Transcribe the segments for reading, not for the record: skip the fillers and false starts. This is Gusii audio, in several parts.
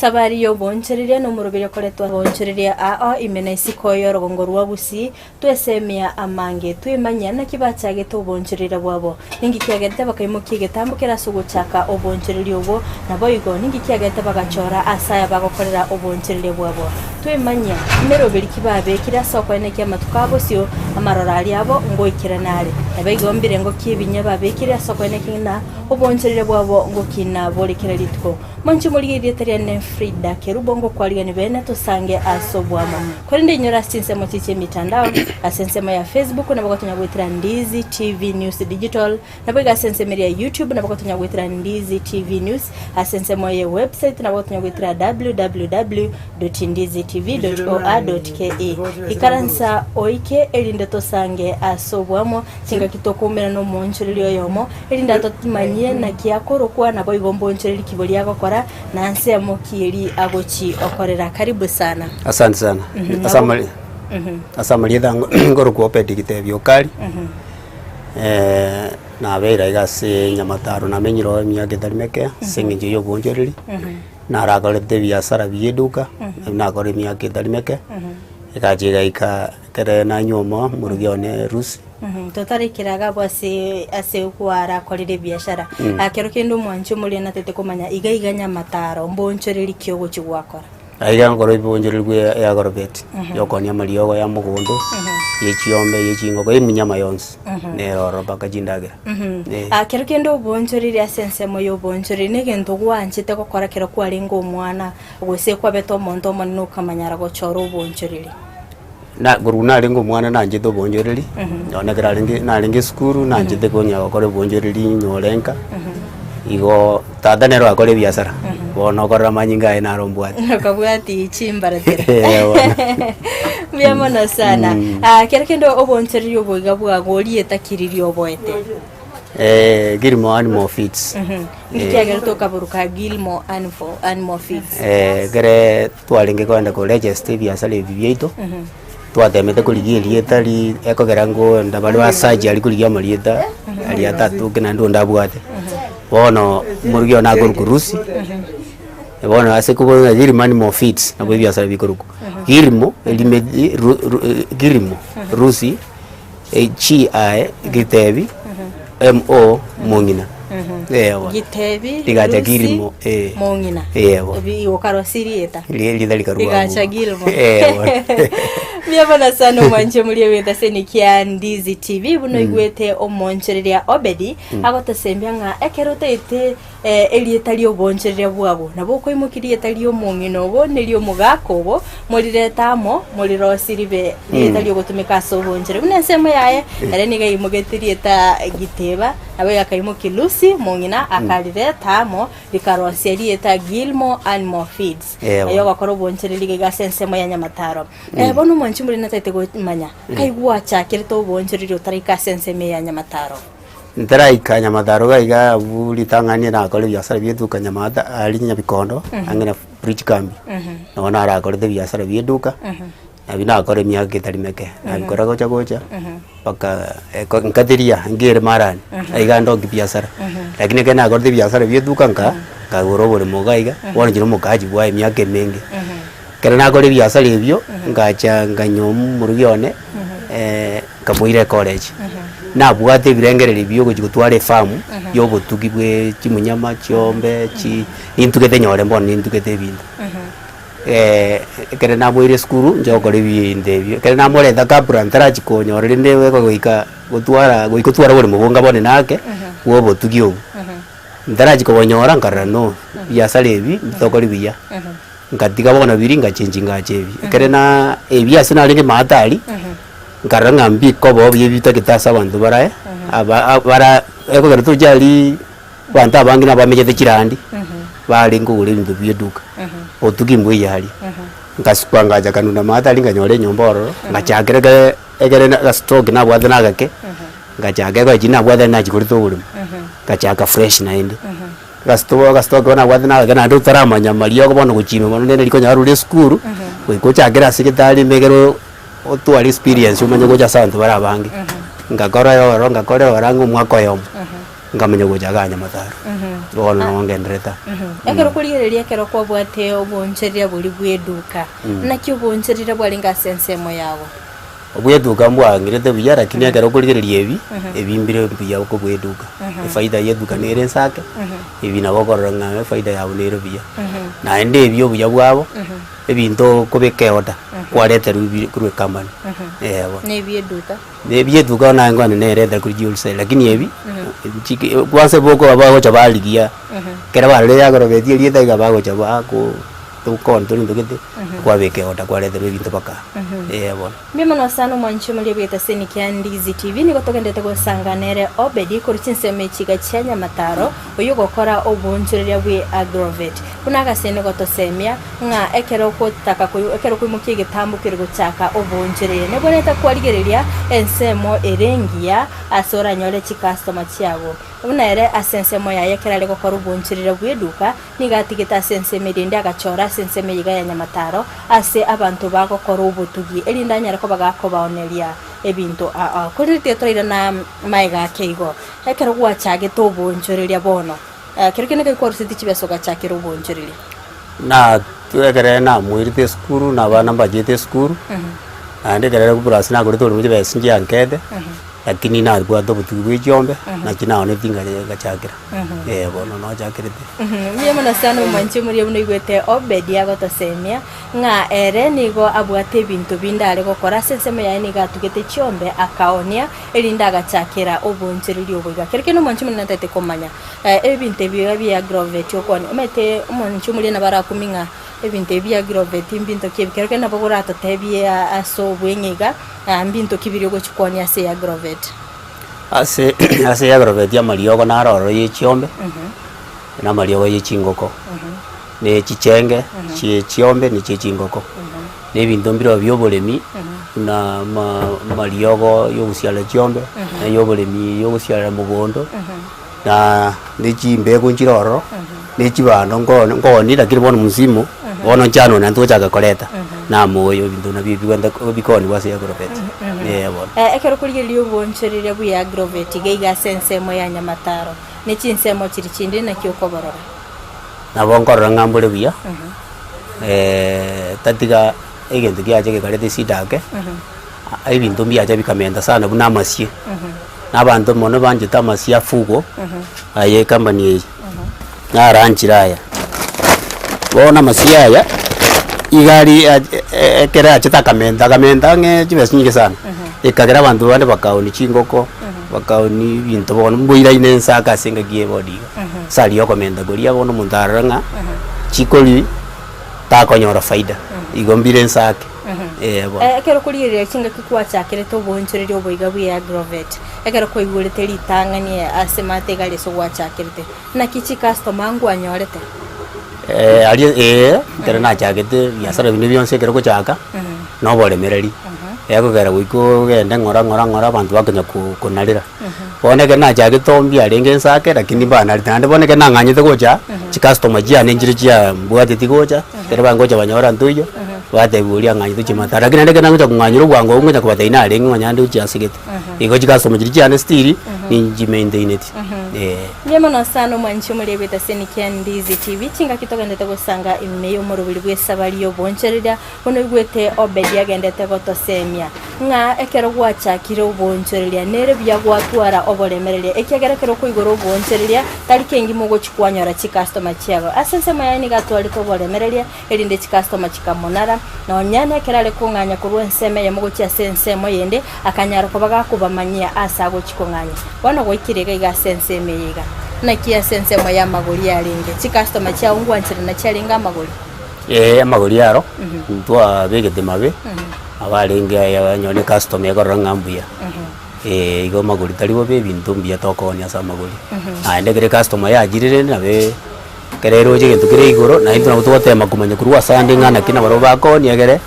Sabari y'oboonchoreria nomoroberio okoretwa oboonchoreria ao ime na isiko y'orogongo rwa Gusii, twesemia amange, twemanyia naki bachagete oboonchoreria bwabo. Ninki kiagerete bakaimokia egetambo kere ase ogochaka oboonchoreria obwo? Naboigo, ninki kiagerete bagachora aase aya bagokorera oboonchoreria bwabo? Twemanyia, emeroberi ki babekire ase okoenekia amatuko a bosio, amaroro aria abo ngoikerana are. Naboigo mbirengo ki ebinyia babekire ase okoenekia ng'a oboonchoreria bwabo ngokina bore kera rituko. Mwanche morigie erieta riane Frida Kerubo ngokwarigani bene tosange ase oboamo. Korende inyore ase chinsemo chie chiemitandao, ase ensemo ya Facebook nabo gotonya goetera Ndizi TV News Digital, naboigo ase ensemo eria ya YouTube nabo gotonya goetera Ndizi TV News, ase ensemo ye website nabo gotonya goetera www.ndizitv.or.ke. Ikaransa oike erinde tosange ase oboamo Chingaki tokoumera nomoonchoreria oyomo, erinde atotimanyie naki akorokwa, naboigo mbonchorerie ki boria agokora, na nsemo ki eri agochi okorera. Karibu sana. Asante sana. Ase amari- ase amarieta nkorokwa Obed Gitebi Okari, nabeire aiga ase Nyamataro namenyire oo emiaka etari meke ase eng'encho ya obonchoreri, narakorete ebiasara bia eduka, nakora emiaka etari meke, egacha egaika. Ekero nanyuoma omorugi one Rusi. Totarekire iga abwo ase ase kwarakorire ebiashara. Ah, kero kende omwanchi omoria natete komanya iga iga nyamataro mbonchoreri ki ogochi gwakora. Aiga nkore ebonchoreri bwe eagorobeti, yokonia amariogo ya mogondo, ye chiombe, ye chingoko, eminyama yonsi, nere ororo mpaka chindagera. Eh. Ah, kero kende obonchoreri ase ensemo ya obonchoreri na egento gwanchete gokora kero kwarenge omwana, gose kwabete omonto omonene okamanyara gochora obonchoreri. Na korwa narenge omwana nanchete obonchoreri, nonye ekero arenge narenge esukuru nanchete konya gokora obonchoreri nyore nka, igo tata nere ogakora ebiasara, bono okorora amanyinga aye naro mbwate. Okabwati chimbaratero. Eh, bono. Mbuya mono sana. Ah, kero kende obonchoreri obo iga bwago orieta ki riria oboete? Gilmore Animal Feeds. Nki kiagerete okaboruka Gilmore Animal Animal Feeds? Ekere twarenge kogenda ko register ebiasara ebi biaito, twatemete korigia erieta ri ekogera ngoenda bare ba search aria korigia amarieta aria atatoke naende onde abwate. Bono omorugi one akorokwa Lucy, bono ase kobua ng'a Gilmore Animal Feeds nabo ebiasara bikorokwa. Gilmore erime ru ru Gilmore Lucy. G I gitebi M O mong'ina eh bono. Gitebi, Rigacha Lucy, Gilmo eh. mong'ina. Eh bono. Ebi okarosia erieta. Rie- Erieta rikarua Rigacha abwo. Gilmo. Eh bono. Mbuya mono sana omwanche omoria bw'etaseni kia Ndizi TV buna oigwete omoonchoreria Obedi agotosembia ng'a ekero otaete Erieta ri'oboonchoreria bwabo, nabo okoimokia rieta ri'omong'ina obo na eri'omogaka obo, morirete amo, morirosie ribe rieta ri'ogotumeka ase oboonchoreria. Buna ensemo yaye, ere nigo aimogetie rieta Giteba, naboigo akaimokia Lusi, omong'ina, akarireta amo, rikarosia rieta Gilmore Animal Feeds, Eeh. erio ogokora oboonchoreria iga iga ase ensemo ya Nyamataro. Bono omwanchi omonene natagete komanya, kai gwachakerete oboonchoreria otaraika ase ensemo eye ya Nyamataro? Ntaraika Nyamataro iga iga abwo ritang'ani nakore ebiasara bia eduka Nyamata aria Nyabikondo ang'e na Bridge Camp, nabo narakorete ebiasara bia eduka, nabio nakora emiaka etari meke, nabikora gocha gocha mpaka eko nkateria nkere marani, aiga ndoki biasara. Lakini ekero nakorete ebiasara bia eduka nka nkagora oboremo iga iga, bono inche na omokaachi bwaye emiaka emenge. Ekero nakora ebiasara ebio, ngacha nkanywa omorugi one, nkamoira ecollege. Nabwate ebirengererio bia ogochia gotwara efarm ya obotugi bwe chimunyama, chiombe, chi nintugete nyore bono nintugete ebinto. Ekero namoire esukuru nche gokora ebinto ebio, ekero namoreta kabla ntarachia konyora rende goika gotwara goika otware oboremo bonga bonene ake, bwa obotugi obwo. Ntarachia kobonyora nkarora no, ebiasara ebi mbitokori buya. Ngatiga bono biria ngachenchi ngacha ebi. Ekere na ebi ase narenge maate aria, nkarora ng'a mbikoba obuya ebitagete ase abanto barae, aba a bara ekogera toche aria abanto abange nabamenyete chirandi, barenge kogora ebinto bia eduka, otugi mbuya aria. Ngasukwa ngacha kanunda maate aria nkanyora enyomba ororo, ngachakera ekere ekere na agastroke nabwate na agake, ngachaka egochi nabwate nachigorete oboremo, ngachaka fresh naende. Agasitoka agasitoka bono nabwate nagake naende otaramanya amariogo bono gochia ime mono naende rikonyora arure esukuru, goika ochakere ase egetari ime ekero otware experience omanye gocha ase abanto bare abange. Ngakora ororo ngakora ororo ang'e omwaka oyomo. Nkamanya gocha igaa Nyamataro. Bono nabo ngenderete aa. Ekero okorigereria ekero kwabwate oboonchoreria boria bw'eduka, naki oboonchoreria bwarenge ase ensemo yago? Obw'eduka mbwang'irete buya lakini ekero okorigereria ebi, ebi mbire mbuya kobua eduka. Efaida ya eduka nere ense ake, ebi nabo okorora ng'a efaida yabo nere buya. Naende ebi obuya bwabo, ebinto okobeka eorder, kwareterwa ebi korwa ecompany, eh bono. Na ebi eduka? Na ebi eduka naye nkwane nere etari korigia wholesale, lakini ebi, chiki kwansa bokoba bagocha barigia, ekero barorire yakorobeti erieta iga bagocha bako tokoni tore ntogete, kwabeka eorder kwareterwa ebinto mpaka aa, eh bono. Mbuya mono sana omwanchi omoria bw'egetaseni kia Ndizi TV, nigo togenderete gosanga nere Obedi korwa chinsemo echi iga chia Nyamataro, oyio ogokora oboonchoreria bwe Agrovet. Buna agaseni gotosemia ng'a ekero ogotaka ekero okoimokia egetambo kere gochaka oboonchoreria nebwenerete kwarigereria ensemo ere engiya ase oranyore chikastoma chiago. Buna ere ase ensemo yaye ekero are gokora oboonchoreria bw'eduka, Nigo atigete ase ensemo erinde agachora ase ensemo eye iga ya nyamataro, ase abanto bagokora obotugi, erinde anyare koba gakobaoneria ebinto aa. Korende tiga torairana maega ake igo, ekero gwachagete oboonchoreria bono, kero kende naki kwarusetie chibesa ogachakera oboonchoreria? Na ekere namoirete esukuru na abana mbachete esukuru, naende ekere plus nagorete orimo chibesa nchiankete, lakini nabwate obotugi bwa echiombe, naki naonetie ngachakera. Eh bono nochakerete. Mbuya mono sana omwanchi omoria buna oigwete Obedi agotosemia, ng'a ere nigo abwate ebinto binde are gokora ase ensemo yaye nigo atugete chiombe akaonia, erinde agachakera oboonchoreria obo iga. Kero kende omwanchi omonene natagete komanya, ebinto ebi iga bia agrovet okoonia, omanyete omwanchi omoria nabo arakumie ng'a ebinto ebi bia agrovet mbinto ki ebi, kero kende nabo oratotebie ase obweng'e iga, mbinto ki biria ogochi koonia ase agrovet. Ase ase yagrovet amariogo naro ororo ye chiombe, na amariogo ye chingoko, na chichenge chie chiombe na echie chingoko. Na ebinto mbirobio bia oboremi, buna ama amariogo ya ogosiarera chiombe, na ya oboremi ya ogosiarera mogondo, na ne chimbegu nchire ororo, ne chibando nko nkooni lakini bono msimu, bono nchano naende togochaka koreta, na amoyo ebinto nabio ebigwenta bikooniwa ase agrovet, eh bono. Ekero okorigereria oboonchoreria bwa agrovet iga iga ase ensemo ya Nyamataro, ne chinsemo chiria chinde naki okoborora? Nabo nkorora ng'a mbore buya, tatiga egento kiacha gekareta esida ake, ebinto mbiacha bikamenta sana buna amasie, na abanto mono banchete amasie afugo, aye ecompany eye, naranchire aya. Bono amasie aya, iga aria ekere achete akamenta akamenta ang'e chibesa chinyinge sana, ekagera abanto bande bakaonia chingoko, bakaonia ebinto bono mboiraine inse ake ase engaki ye body iga. Ase aria okomenta koria bono omonto arore ng'a chikori takonyora faida, igo mbire inse ake, eh bono. Ekero okorigereria chingaki gwachakerete oboonchoreria oboiga bwe agrovet, ekero kwaigorete ritang'ani ase mate iga aria ase gwachakerete, naki chikastoma nkwanyorete? Aria eh, ekero nachagete ebiasara binde bionsi ekero gochaka, na oboremereri, ekogera goika ogende ng'ora ng'ora ng'ora abanto bakonya ko konarera. Bono ekero nachagete oo mbiarenge inse ake lakini mbanarete, naende bono ekero nang'anyete gocha, chikastoma chiane nchire chiambwateti gocha, ekero bangocha banyora ntoiyo, batebiwa oria ang'anyete ochia mataro. Lakini naende ekero nagocha kong'anyera obwango obwo ngocha kobatebia narenge nonya nde ochia ase gete. Igo chikastoma chiria chiane still, ninchimaintaineti, eh. Mbuya mono sana omwanchi omoria bw'etaseni kia Ndizi TV, chingaki togendete gosanga ime y'omoroberi bw'esabari y'oboonchoreria, buna oigwete Obedi agendete gotosemia, ng'a ekero gwachakire oboonchoreria nere buya gwatwara oboremereria, ekiagera ekero okoigora oboonchoreria tari kengima ogochia kwanyora chikastoma chiago. Ase ensemo yaye nigo atwarete oboremereria, erinde chikastoma chikamonara, nonya nekero are kong'anya korwa ensemo eyemo gochia ase ensemo eyende, akanyara koba gakobamanyia aase agochia kong'anya. Bono gwaikire iga iga ase ensemo eye iga. Naki ase ensemo y'amagori arenge? Chikastoma chiao ngwancherana chiarenge amagori? Ee, amagori aro, ntwabegete mabe, aba arenge aya onye ne customer ekorora ng'a mbuya. Ee, igo amagori tari bobe ebinto mbuya tokoonia ase amagori. Naende ekero ecustomer yachire rende nabo ekero eroche egento kere igoro, naintwe nabo togotema komanya korwa ase ande ng'a naki nabarobwo bakoonia egere,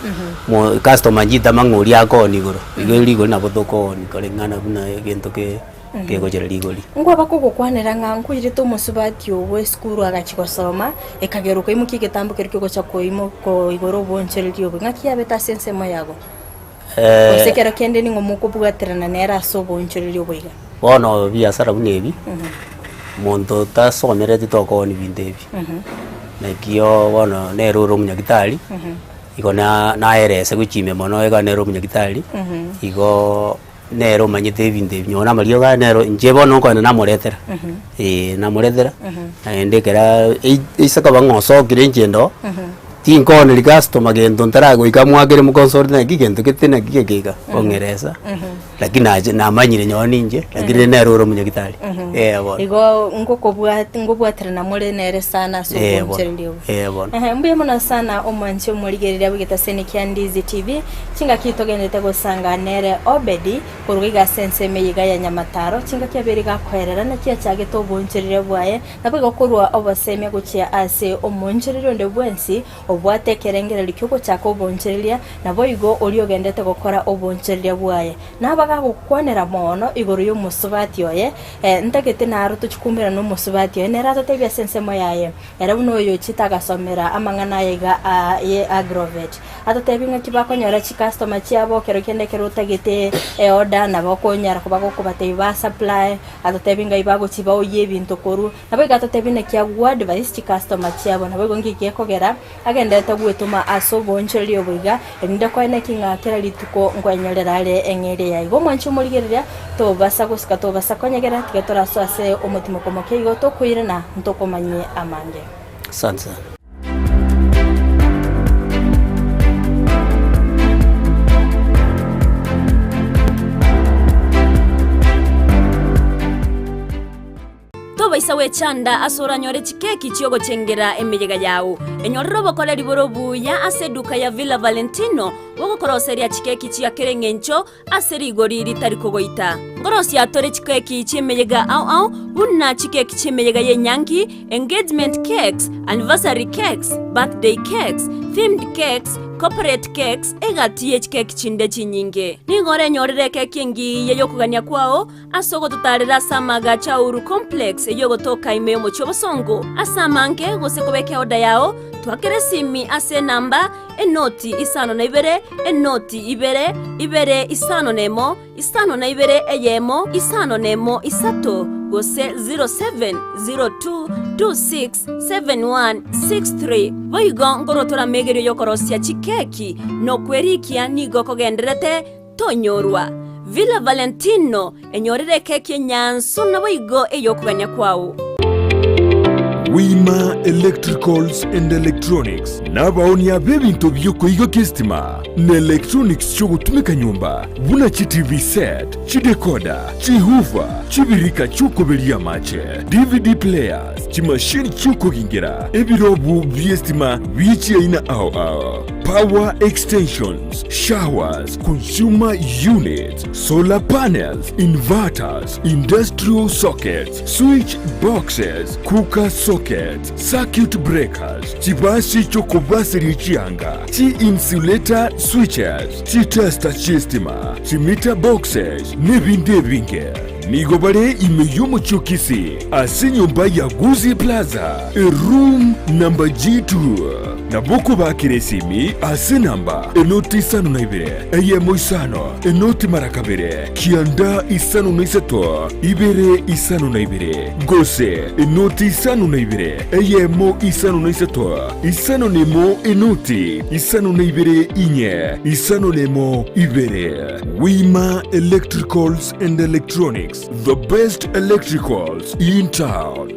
mo customer nchitama ng'a oria akoonia igoro. Igo rigori nabo tokoonia koreng'ana buna egento ke kegochera rigori. Nkwaba kogokwanera ng'a nkoirete omosubati oo bw'esukuru agachia gosoma, ekagera okaimokia egetambo keria kegocha koimo koigora oboonchoreria obo. Ng'aki yabete ase ensemo yago? Gose ekero kende ning'o mokobwaterana nere ase oboonchoreria obo iga? Bono ebiasara buna ebi, Monto otasomereti tokooni binto ebi. Nakio bono nere ore omonyagitari, igo na naerese gochia ime mono iga nere omonyagitari, igoo nere omanyete ebinto ebi nonye na amariogo aya nere inche bono nkoenda namoretera, eh namoretera, naende ekera ei eise koba ng'a osokire inche ndo, tinkooneri customer gento ntaragoika mwakere mokonsorte naki gento gete naki geke iga, ong'eresa. Lakini nache namanyire nyowe ninche, lakini nere ore omonyagitari. Eh bono. Igo ngokobwat ngobwaterana more nere sana ase Eh bono. obonchereria obo. Eh bono. Ehe, mbuya mono sana omwanchi omorigereria bw'egetaseni kia Ndizi TV, chingaki togenderete gosanga nere Obedi korwa iga ase ensemo eye iga ya Nyamataro, chingaki abere iga akoerera naki achagete obonchereria bwaye, naboigo korwa obosemia gochia ase omonchereria onde bwensi Obwate ekerengererio ki'ogochaka obonchereria, naboigo oria ogendete gokora obonchereria bwaye. Nabagagokwanera mono igoro y'omosubati oye, eh, ntagete naro tochikumerana nomosubati oye, nere atotebie ase ensemo yaye, ere buna oyochiete agasomera amang'ana aya iga a ye agrovet. Atotebie ng'aki bakonyora chicustomer chiabo kero kende ekero otagete eorder nabo okonyara koba gokobatebia ba supply, atotebie ng'ai bagochia baoyie ebinto korwa. Naboigo atotebie naki agwo-advise chicustomer chiabo, naboigo nki gekogera agenderete gwetoma ase oboonchoreria obo iga, erinde koeneki ng'a kera rituko nkwenyorera are eng'eria yaye. Igo omwanche omorigereria, tobasa gosika tobasa konyegera, tiga torasoe ase omotimoko moke igo tokoirana ntokomanyie amange. Asante sana. Tobaisa gwechanda ase oranyore chikeki chi'ogochengera emeyega yao. Enyorere obokoreri bore obuya ase eduka ya Villa Valentino bogokoroseria chikeki chia kera engencho ase rigori ritari kogoita. Nkorosia tore chikeki chi'emeyega ao ao buna chikeki chi'emeyega y'enyangi, engagement cakes, anniversary cakes, birthday cakes, themed cakes, corporate cakes, egati ye chikeki chinde chinyinge. Nigo orenyorere ekeki engiya y'okogania kwao Ase ogototaarera ase amaagacho a Uhuru Complex eyio ogotoka ime y'omochie obosongo ase amange gose kobeka eoda yao, twakere esimi ase enamba, enoti isano na ibere, enoti ibere, ibere isano nemo, isano na ibere eyemo, isano nemo isato, gose 0702267163. Boigo nkorwa toramegerio y'okorosia chikeki na okwerikia nigo kogendererete Tonyorwa. Villa Valentino, enyorere ekeki enyansu naboigo ey'okogania kwao. Wima Electricals and Electronics nabaonia b'ebinto bi'okoigokia esitima na electronics chi'ogotumeka nyomba buna chi TV set, chidecoder, chihoofer, chibirika chi'okoberia amache, DVD players, chimashini chi'okogingera, ebirobu bi'esitima bie chiaina ao ao, power extensions, showers, consumer units, solar panels, inverters, industrial sockets, switch boxes, cooker sockets, circuit breakers, chibasi chi'okobaseria chianga, chi-insulator switches, chitester chi'estima, chimeter boxes, n'ebinde ebinge. Nigo bare ime y'omochie o Kisii ase enyomba ya Gusii Plaza, eroom number G2. Nabo okobakera esimi ase enamba enoti isano na ibere, eyemo isano, enoti mara kabere, kianda isano na isato, ibere isano na ibere, gose enoti isano na ibere, eyemo isano na isato, isano na emo enoti isano na ibere inye, isano na emo ibere. Wima Electricals and Electronics, the best electricals in town.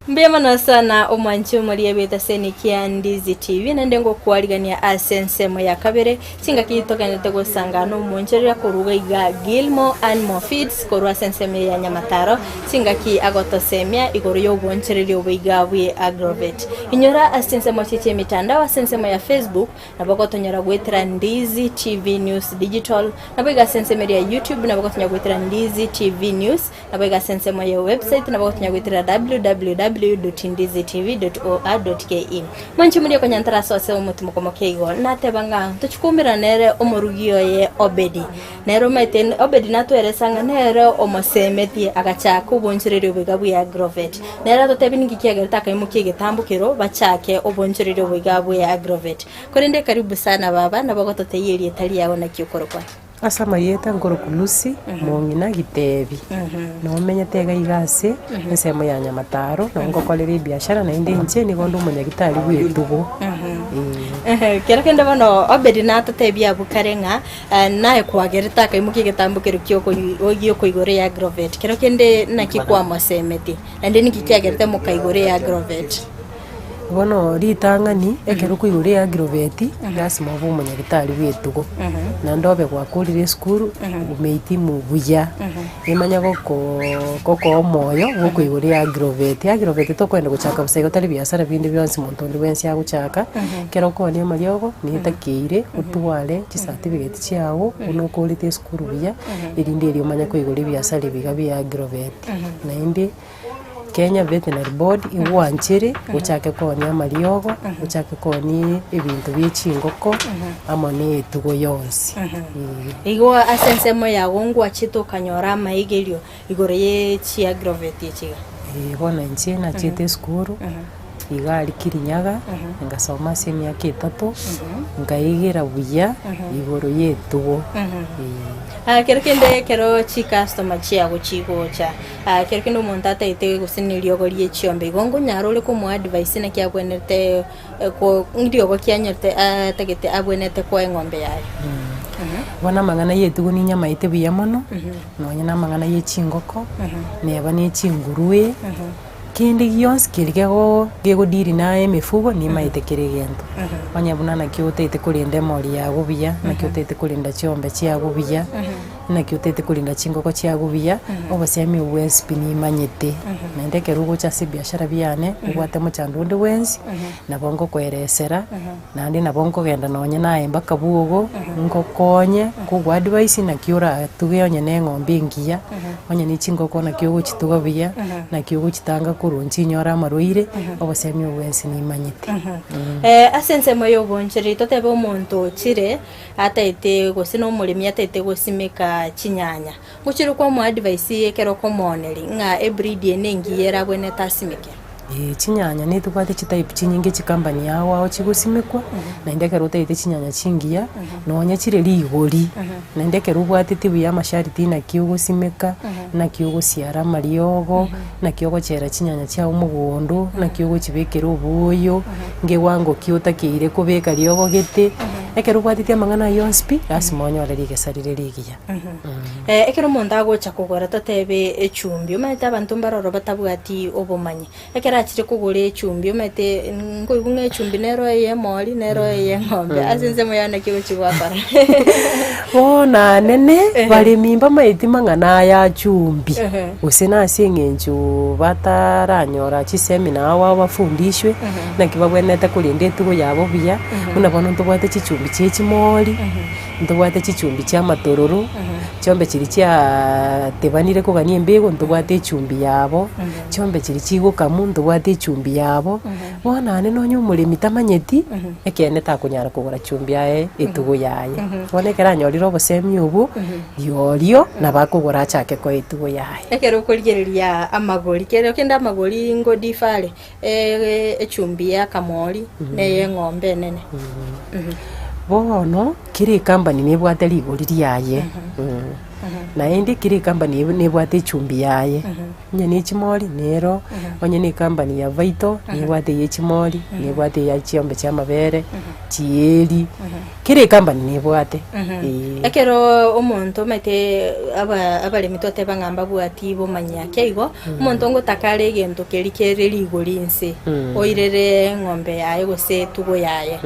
Mbuya mono sana omwanchi omoria bw'etaseni kia Ndizi TV naende ngokwarigania ase ensemo ya kabere chingaki togenderete gosanga nomonchereria korwa iga Gilmore Animal Feeds korwa ase ensemo eye ya Nyamataro chingaki agotosemia igoro y'obonchereria obo iga bwe Agrovet. Inyora ase chinsemo chie chi'emitandao ase ensemo ya Facebook nabo ogotonyora goetera Ndizi TV News Digital nabo iga ase ensemo eria ya YouTube nabo ogotonyora goetera Ndizi TV News Naboigo ase ensemo ye website nabo gotonya goetera www. www.ndizitv.or.ke. Mwanche moria okonyantara ase ase omotimoko moke igo, nateba ng'a ntochikoumera nere omorugi oye Obedi. Nere omanyete Obedi natweresa ng'a nere omosemetie agachaka obonchoreria oboiga bwe Agrovet. Nere atotebie ninki kiagerete akaimokia egetambo kero bachake obonchoreria oboiga bwe Agrovet. Korende karibu sana baba, nabo ogototebia erieta riao naki okorokwa. Ase amarieta nkorokwa Lucy, mong'ina Gitebi. Nomenyete iga iga ase ensemo ya Nyamataro, nabo ngokorera ebiashara naende inche nigo nde omonyagitari bw'etugo. Ehe, kero kende bono Obedi natotebia abwo kare ng'a naye kwagerete akaimokia egetambo keria giokoigora eagrovet. Kero kende naki kwamosemetie? Naende ninki kiagerete mokaigora eagrovet? Bono ritang'ani, ekero okoigora eagrobeti, lasima obe omonyagitari bw'etugo, naende obe gwakorire esukuru, omehitimu buya, emanye gokoo gokoa omoyo bwa okoigora eagrobeti. Eagrobeti tokoenda gochaka bosa igo tari biasara binde bionsi monto onde bwensi agochaka, ekero okoonia amariogo, netakeire otware chicertificate chiago, buna okorete esukuru buya, erinde erio omanye koigora ebiasara ebi iga bia eagrobeti. Naende. Kenya Veterinary Board igwanchere ochake koonia amariogo, ochake koonia ebinto bie chingoko amo na etugo yonsi. Igo ase ensemo yago ngwachete okanyora amaigerio igoro ye chiagrovet echi iga? Ee bono inche nachete esukuru, iga aria Kirinyaga, ngasoma ase emiaka etato, nkaigera buya igoro ya etugo, ee. Kero kende ekero chicustomer chiago chigocha. Ekero kende omonto ataete gose neriogo rie chiombe, igo nkonyara ore komoa advice naki abwenerete ko riogo ki anyarete atagete abwenerete koa eng'ombe yaye. Bono amang'ana ya etugo ninyamaete buya mono, nonye na amang'ana ya chingoko, neba ne chingurue, kende gionsi keria kego kegodeal na emifugo nimaete kera egento. Onye buna naki otagete korenda emori yago buya, naki otagete korenda chiombe chiago buya. Naki otaete korinda chingoko chiago buya, obosemi obwo bwensi pi nimanyete. Naende ekero ogocha ase ebiashara biane, obwate mochando onde bwensi, nabo ngokoeresera, naende nabo nkogenda nonye naye mpaka bwogo, ngokonye, nkogoa advice naki oratuge onye na eng'ombe engiya, onye na chingoko naki ogochituga buya, naki ogochitanga korwa nchinyore amarwaire, obosemi obwo bwensi nimanyete. Ase ensemo ya obonchoreri totebe omonto ochire. Ataete gose nomoremi ataete gosimeka chinyanya, ngochire kwamoa advice ekero okomooneria ng'a ebreed eye nengiya erabwenerete asimeke? Ee, chinyanya netobwate chitype chinyinge chikampani ao ao chigosimekwa, naende ekero otaete chinyanya chingiya, nonya chire rigori, naende ekero obwateti buya amasharti naki ogosimeka, naki ogosiara amariogo, naki ogochera chinyanya chiago mogondo, naki ogochibekera oboyo, ngewango ki otakeire kobeka riogo gete. Ekero obwateti amang'ana ayio onsi pi, lasima onyore rigesa rire rigiya. Ekero omonto agocha kogora totebe echumbi, omanyete abanto mbare ororo batabwati obomanyi. Ekero achire kogora echumbi omanyete nkoigwa ng'a echumbi nero ey'emori, nero ey'eng'ombe, ase ensemo yane naki ogochia gwakora. Bono anene, baremi mbamaeti mang'ana aya a chumbi, gose nase eng'encho bataranyora chiseminar ao ao bafundishwe, Naki babwenerete korenda etugo yabo buya, buna bono ntobwate chichumbi chie chimori, ntobwate chichumbi chi'amatororo, chiombe chiria chiatebanire kogania embego ntobwate echumbi yabo, chiombe chiria chigokamwa ntobwate echumbi yabo, bono naende nonye omoremi tamanyeti, ekeene takonyara kogora chumbi aye etugo yaye. Bono ekero anyorire obosemi obwo, riorio nabo akogora achake koa etugo yaye. Ekero okorigereria amagori, kero kende amagori ngodifa are. Echumbi y'akamori na ey'eng'ombe enene. Bono kera ecompany nebwate rigori riaye, naende kera ecompany nebwate echumbi yaye, onye ne chimori nero, onye ne ecompany ya Vital nebwate eye chimori, nebwate eya chiombe chia amabere, chieri, kera ecompany nebwate, eeh. Ekero omonto omanyete aba abaremi twateba ng'a mbabwati bomanyi ake igo, omonto ngotaka are egento keria kere rigori inse, oirere eng'ombe yaye gose etugo yaye,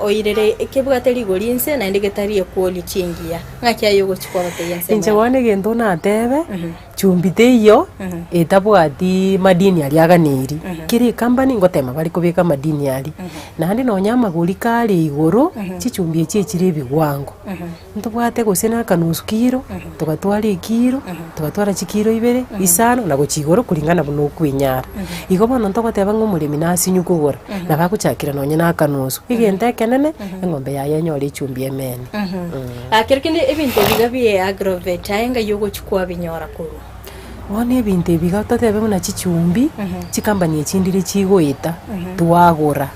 oirere kebwate rigori inse naende getari equality engiya, ng'aki aye ogochi kwabatebia ensemo Inche yaye? bono egento natebe. Chumbi teiyo etabwati madini aria aganeiri, kera ecompany ngotema bare kobeka amadini aria. Naende nonya amagori kare igoro, chichumbi echi echire ebiwango. Ntobwate gose na akanusu kiro, togatwara ekiro, togatwara chikiro ibere, isano na gochia igoro kulingana buna okwenyara. Igo bono ntogoteba ng'a omoremi nasinyu kogora, nabo agochakera nonye na akanusu, egento ekenene, eng'ombe yaye enyore echumbi emene. Kero kende ebinto ebiga bie agrovet aye ngai ogochia kwabinyora korwa. Bono ebinto ebi iga totebe buna chichumbi, chikambani echi ndire chigoeta, twagora.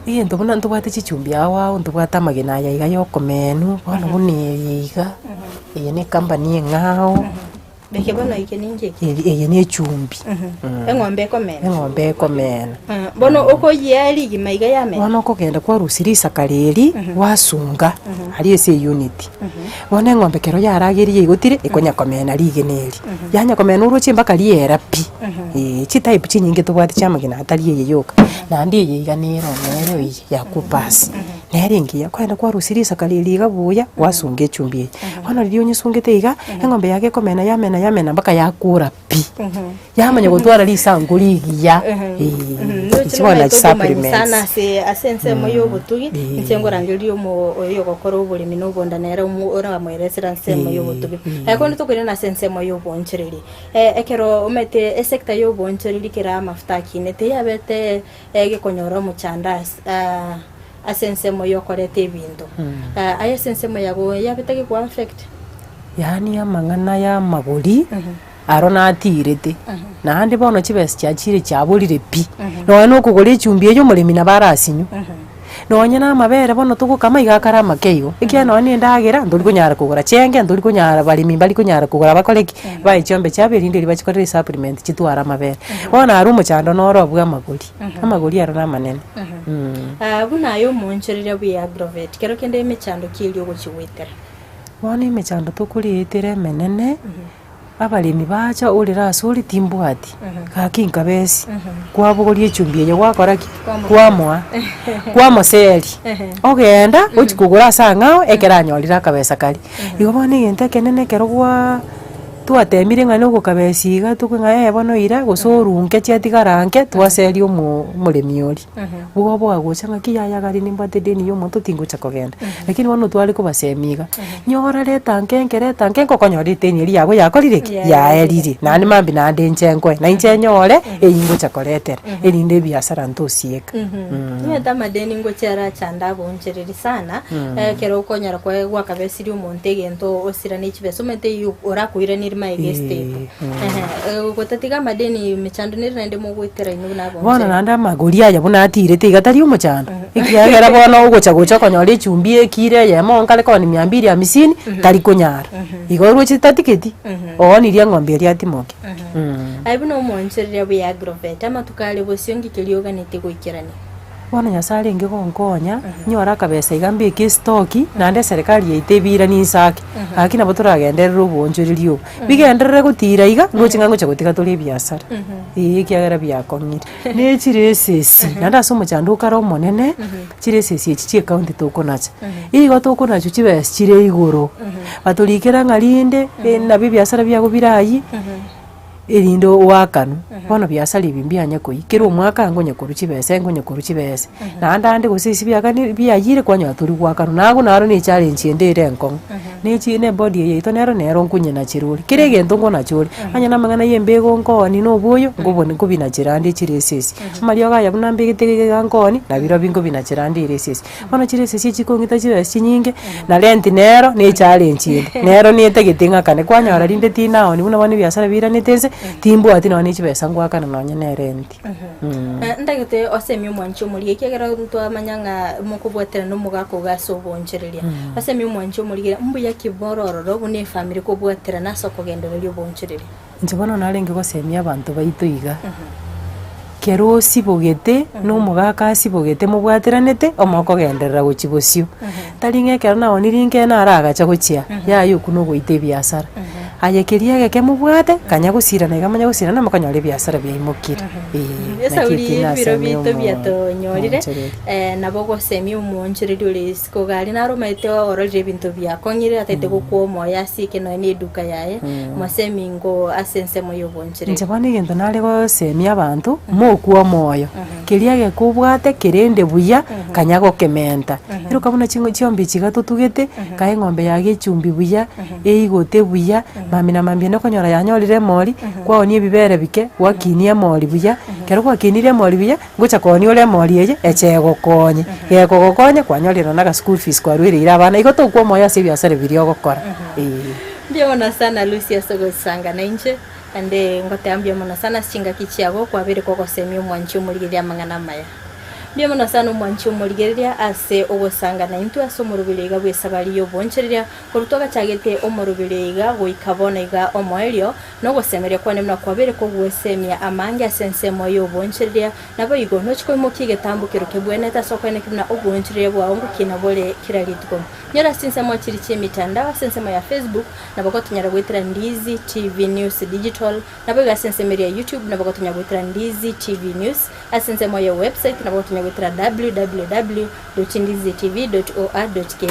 Egento buna ntobwate chichumbi ao ao, ntobwate amagena aya iga ya okomenwa, bono buna eye iga, eye ne ekambani eng'ao. Eke bono eke ninki eke? Eri eye ne echumbi. Eng'ombe ekomena. Eng'ombe ekomena. Bono okoyia rigima iga yamena. Bono okogenda kwarusia risakara eri, gwasunga aria ase eunit. Bono eng'ombe ekero yarageire yaigotire, ekonya komena rigena eri. Yanya komena oroche mpaka riera pi, eh, chitype chinyinge tobwate chiamagena atari eye yoka. Naende eye iga nero nero eye ya coopers. Nere engiya, kwagenda kwarusia risakara eri iga buya, gwasunga echumbi eye. Bono riria onyesungete iga, eng'ombe yago ekomena yamena yamena mpaka yakora pi. Yamanya gotwara risanku rigiya, eh, echi bono nachi Obomanyi sana supplements. ase ase ensemo ya obotugi, inche nkorangeria omo oyo ogokora oboremi na obonda nere omo oramoeresera ensemo ya obotugi. Ekero tokoirana ase ensemo ya oboonchoreria, ekero omanyete esector ya oboonchoreria kera amafuta akinete yabete egekonyora omochando ase ase ensemo y'okoreta ebinto. Aye ase ensemo yago yabete gekoa affect? Yaani amang'ana y'amagori aro natirete, naende bono chibesa chiachire chiaborire pi, nonya na okogora echumbi eye omoremi nabo arasinywe, nonya na amabere bono togokama iga akare amake igo, ekiagera nonya na endagera ntori konyara kogora, chienge ntori konyara baremi mbari konyara kogora bakore ki? Bae chiombe chiabo erinde riria bachikorere esupplement chitware amabere. Bono aro omochando noro bwa amagori, amagori aro namanene. Buna aye omoonchoreria bwe Agrovet, kero kende emechando ki eria ogochia goetera? Bono emechando tokoreetera emenene, abaremi bacha orere ase ore timbwati, gaki nkabesi, kwabogoria echumbi eye gwakora ki? Kwamoa, kwamoseri, ogenda ochia kogora ase ang'ao ekero anyorire akabesa karia. Igo bono egento ekenene ekero gwaa twatemire ng'a nogokabesi iga tokwe ng'a eh bono ira gose orunke chiatigara nke twaseria omo omoremi oria. Igo bwagocha ng'aki yaya gari nimbwate edeni ya omonto tingocha kogenda. Lakini bono tware kobasemia iga, nyora reta nke nke reta nke nkokonyora edeni eria yago yakorire ki? Yaerire. Naende mambia naende inche nkoe, na inche nyore eywo ngocha koretera, erinde ebiasara ntosieka. Omanyete amadeni ngochia arachande abonchereri sana, ekero okonyora kwaye gwakabesirie omonto egento osirane chibesa omanyete eywo orakoiranerie magega estep. Ehe, gotatiga amadeni emechando nere naende mogoetera inwe buna Bono abonchereri. naende amagori aya buna atirete iga tari omochando, ekiagera bono ogocha gocha okonyora echumbi ekiro eyemo nkare koonia mia mbili hamsini, tari konyara. Igo oroche tatigeti, oonirie eng'ombe eria atimoke. Aye buna omoonchoreria bwe Agrovet, amatuko are bosio ngike rioganete goikerania. Bono Nyasae arenge gonkonya, nyore akabesa iga mbeke estoki, naende eserekari yaito ebiranie inse ake, gaki nabo toragenderere oboonchoreria obo. Bigenderere gotira iga, ndoche ng'a ngocha gotiga tore ebiasara, eeh ekiagera biakong'ire. Ne chiresesi, naende ase omochando okare omonene, chiresesi echi chia ecounty tokonacha, igo tokonachwa chibesa chire igoro, batorikera ng'a rinde, nabo ebiasara biago bire aywo. Erinde oakanwe, bono biasara ebi mbianye koyia, kera omwaka ngonye korwa chibesa ngonye korwa chibesa, naende ande gose ase biakani biayire kwanyora tori goakanwa, nago naro na echallenge ende ere enkong'u, na echi na ebody eye yaito nero nero nkonyenachera ore, kera egento nkonacha ore, onye na amang'ana ya embego nkooni na oboyo, nkoboni nkobinachera ande chiresa esi, amariogo aya buna mbegete iga iga nkooni, nabirobio nkobinachera ande eresa esi. Bono chiresa echi chikong'ita chibesa chinyinge, na rent nero ne echallenge ende, nero netagete ng'akane, kwanyora rinde tinaoni buna bono ebiasara biiranete inse, timbwati nonye na chibesa ngoakana nonye na erent. Ntagete osemie omwanchi omorigia ekiagera ntwamanya ng'a mokobwaterana omogaka ogo ase oboonchoreria. Osemie omwanchi omorigia mbuya ki bore ororo buna efamiri kobwaterana ase okogendereria oboonchoreria. Inche bono narenge gosemia abanto baito iga, kero osibogete na omogaka asibogete mobwateranete, omokogenderera gochia bosio. Tari ng'a ekero naonirie inke naragacha gochia, yaya okwo na ogoita ebiasara. Aye keria egeke mobwate, kanya gosirana iga manya gosirana mokonyora ebiasara biaimokire. Eeh, naki Esauri eki y'ebiro nasemia biito omo- biatonyorire, omoonchoreria. eh, nabo ogosemia omoonchoreria ore isiko iga aria naro omanyete ororire ebinto biakong'ire ataete gokwa omoyo asike nonya na eduka yaye, mosemi ingo ase ensemo ya obonchoreria. Inche bono egento nare gosemia abanto, mokwe omoyo, keria egeke obwate kerende buya, kanya gokementa. Eroka buna ching'o chiombe echi iga totugete, kae eng'ombe yago echumbi buya, eigote buya, mambia na mambia nokonyora yanyorire emori, kwaonia ebibere bike, gwakinia emori buya, ekero gwakinire emori buya, ngocha koonia ore emori eye, eche egokonye, gekogokonya kwanyorire nonye na agaschool fees kwaruereire abana, igo tokwa omoyo ase ebiasara biria ogokora eeh. Mbuya mono sana Lucy ase ogosanga nainche, naende ngoteba mbuya mono sana ase chingaki chiago kwabeire kogosemia omwanchi omorigereria amang'ana amaya. Mbuya mono sana omwanchi omorigereria ase ogosanga naintwe ase omoroberi iga bw'esabari y'obonchereria, Korwa twagachagete omoroberio iga goika bono iga omoerio, na ogosemeria kwane buna kwabeire kogwesemia amange ase ensemo y'obonchereria, naboigo nochie koimokia egetambo kero kebwenerete ase okoenekia buna obonchereria bwao ngokina bore kera rituko. Nyora ase chinsemo chiria chi'emitandao ase ensemo ya Facebook, nabo gotonyara goetera Ndizi TV News Digital, naboigo ase ensemo eria ya YouTube nabo gotonyara goetera Ndizi TV News, ase ensemo ya website nabo gotonyara goetera www dot ndizitv dot or dot ke.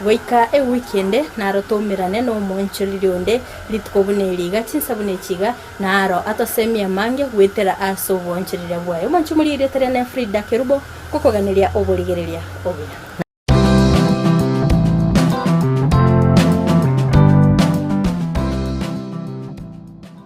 Goika ewiki ende naro toumerane nomoonchoreri onde rituko buna eri iga, chinsa buna echi iga, naro atosemie amange goetera ase oboonchoreria bwaye. Omonche omoria erieta riane Frida Kerubo, ngokoganeria oborigereria obuya.